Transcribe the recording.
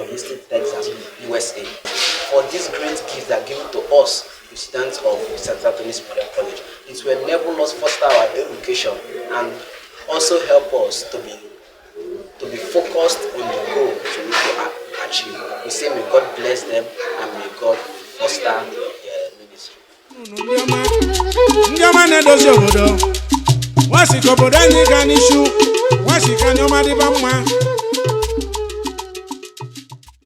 of Houston, Texas, USA. For these great gifts that are given to us, the students of St. Anthony's Modern College, it will enable us foster our education and also help us to be focused on the goal to achieve. We say may God bless them and may God foster their ministry. Ndioma nedozi obodo, wasi kobodo anyị ga n'ishu, wasi ka nyoma dị ba mma.